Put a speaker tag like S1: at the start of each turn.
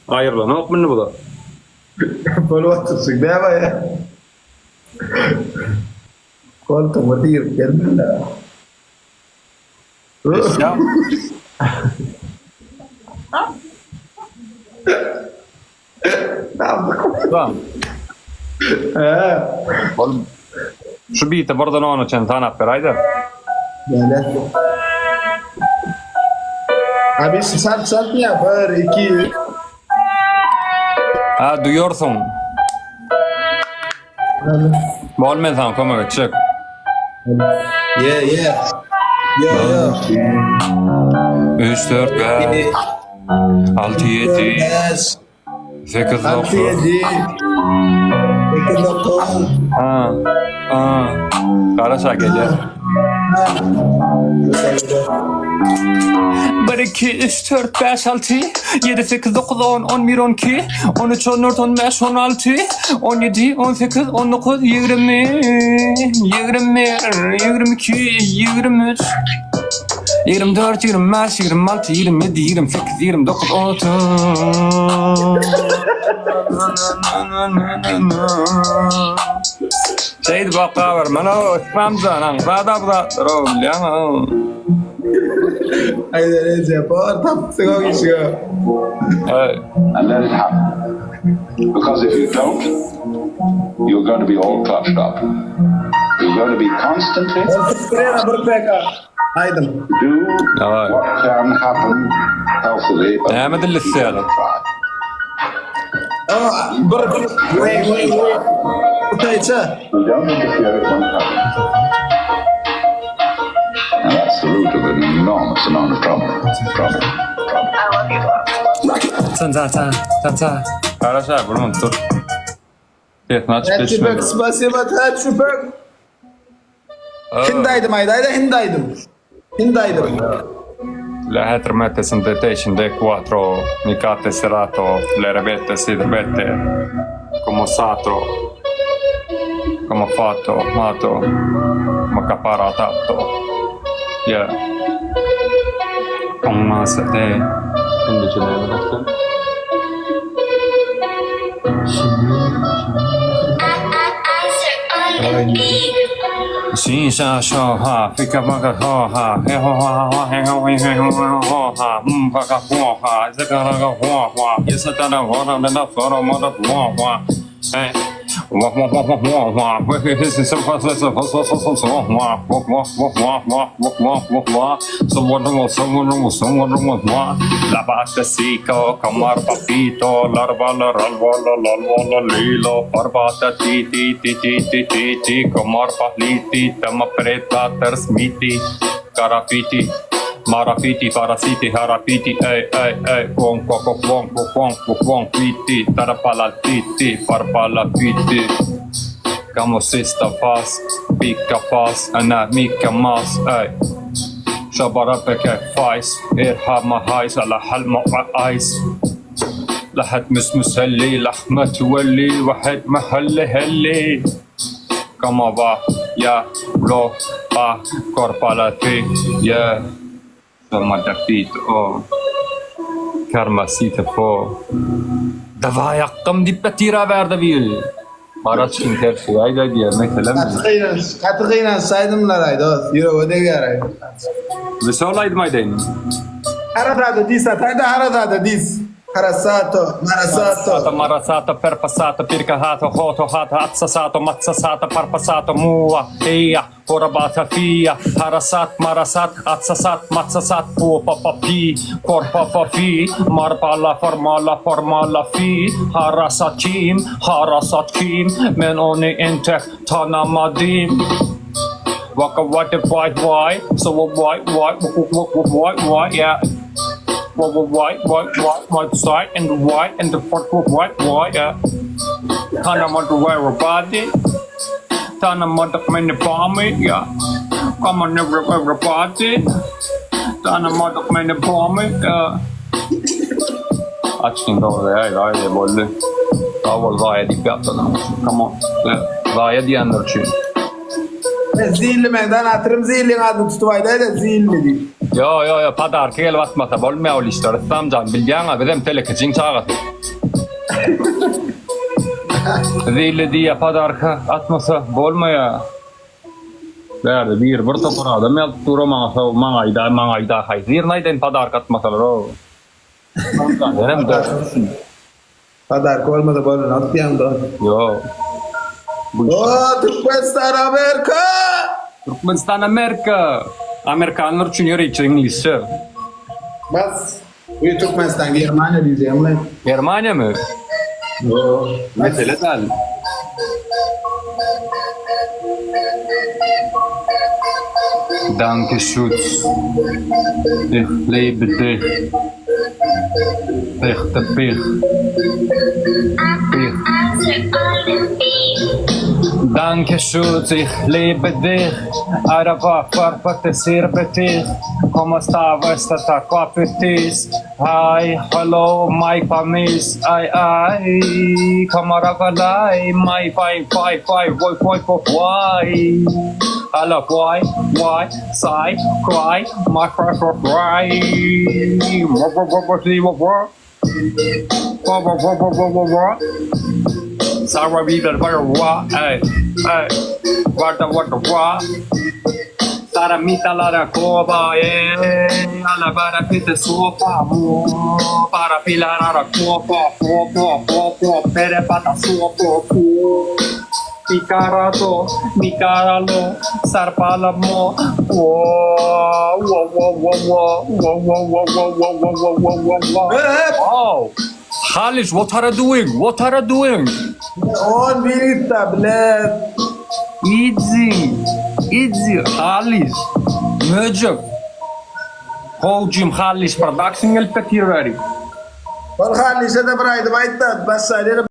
S1: Aýrylanok mindi bu zat.
S2: Bolup oturşyň näme aýa? Goltugyma girip gelmeli.
S1: Eşýam. Tamam.
S2: He.
S1: Ol şu biti birden ona çen sanap beräýdä.
S2: Böyle. Abi sat sat ya 1 2
S1: Ha duýarsyň. Bol men saňa kömek etjek.
S2: Yeah yeah. Yo yo.
S1: 3 4 5 6 7
S2: 5
S1: 8
S2: 6
S1: 9
S2: 7 8 9
S1: Ha. Ha. Garaşa gelýär. 1 2 3 4 5 6 7 8 9 10 11 12 13 14 15 16 17 18 19 20 21 22 23 24 25 26 27 28 29 30 Şeýdip okabermeli o Yslamjan aňsada bu zatlar o bilýäňmi
S2: Aýdar eje, bor tapypsyň o işi.
S1: Hey.
S3: And let it happen. Because if you don't, you're going to be all clutched up. You're going to be constantly
S2: Tutdurýana bir PK. Aýdym.
S3: do
S1: Aý.
S3: what can happen healthily. but
S1: Näme dil isleýärler?
S3: try.
S2: Aa, bir bir wey wey wey. Hytaýça.
S3: We don't interfere, it won't happen. And that's the root of an enormous amount of trouble. Trouble. Trouble.
S1: Tan ta ta ta ta. Garaşa bir minut dur. Sesini açyp
S2: Täçüpek,
S1: geçmedi.
S2: spasiba Täçüpek. Hindi aýdym aýdaýda hindi aýdym. Hindi aýdym.
S1: Le hetrmete sendete quattro, mikate serato, le rebette sidrbette, como sato, como fatto, mato, makapara tatto. Yeah. Como se te. Şimdi cümleye bıraktım. 心下说哈，飞个八个哈哈，嘿哈哈哈，嘿哈嘿嘿哈哈哈，嗯巴个哈哈，这个那个哈哈，也是在那我那那那说了么的哈哈，哎，哇哇哇哇哇哇，嘿嘿嘿，是什么是什么说说说说哇哇哇哇哇哇哇哇哇哇，什么什么什么什么什么什么哇，la bata siko, kamar papito, larva la ralva la lalva la lilo, barbata ti ti ti ti ti ti ti, kamar pahliti, tama preta tersmiti, karafiti, marafiti, parasiti, harapiti, ey ey ey, kwong kwong kwong kwong kwong kwong kwong piti, tarapala titi, parpala piti. Kamo sista fas, pika fas, ana mika mas, ey. شبربك فايس ارحم هايس على حلم ايس لحد مس مسلي لحمة تولي واحد محل هلي كما با يا رو با كوربالا تي يا ثم دفيت او karmasita fo Dawaj, akgam diýip ýatyr-a bärde biri. Maraçyň tersi aýda diýýär, meselem.
S2: Gaty gynanç, gaty gynanç aýdymlar aý dost, ýürege degýär aý.
S1: Wesoly aýdym aýdaýyn.
S2: Harazada dis ataýda harazada dis. Harasato, marasato.
S1: Sato, marasato, perpasato, pirkahato, hoto, hato, atsasato, matsasato, parpasato, mua, eia, Horabata fia, harasat, marasat, atsasat, matsasat, pupa pa pi, korpa pa fi, marpala, formala, formala fi, harasat kim, harasat kim, men ony entek tanamadim. Waka what why why, so why why why why why yeah. Why why why why why side and the why and the fourth why why yeah. Tanamady everybody. Tanamadyk meni bamy yeah. Come on everybody. Tanamadyk meni bamy yeah. Açyň dogry aý aý boldy. Sag bol zaýa diýip ýatladyň. Come on. Zaýa diýenler üçin.
S2: Zilli men dan atyrym zilliň adyny tutup aýdaýda zilli diýip.
S1: Ýo ýo ýo podarka gelip atmasa bolmaýar ol işler Yslamjan bilýäňä bizem telekeçiň çagasy. Zilli diýýä podarka atmasa bolmaýar. Bärde bir bir topar adam ýazyp dur maňa sow maňa aýda maňa aýda haýsy birini aýdaýyn podarka atmasalar ow. Yslamjan senem dogry.
S2: Podarka bolmasa bolanok diýýäň dost.
S1: Ýok. Bu
S2: O Türkmenistan Amerika!
S1: Türkmenistan Amerika! Amerikanlar üçin ýörite iňlisçe.
S2: Bas. Bu Türkmenistan Germaniýa diýjeňmi?
S1: Germaniýamy?
S2: Ýok.
S1: Mesele däl. Danke Schutz. Ich liebe dich. Pyhda pyh. Pyh. Danke Schutz, ich liebe dich. Araba farpa tesir betih. Como sta vesta ta kapitis. Hi, hello, my famis. Ay ay. Kamarabalay, my fine fi fi voi voi voi voi. Hello, why, why, sigh, cry, my cry, cry, cry. Wah, wah, wah, wah, wah, wah. Wah, wah, wah, wah, wah, wah, wah. Sarah Weaver, wah, wah, ey, ey. Wah, da, wah, da, wah. Sara mita lara koba, ey. Alla bara pite sopa, wo. Para pila rara kopa, po, po, po, po. Pere pata sopo, po. Pikarato, mikaralo, sarpalamo, wo, wo, wo, wo, wo, wo, wo, wo, wo, wo, wo, wo, wo, wo, wo. Wow! Halis, what are you doing? What are you doing?
S2: On minute tablet.
S1: Easy, easy, Halis. Möjek. Howjum Halis production gelip getir beri.
S2: Ol Halise de bir aýdym aýtdy. Bas aýdyr.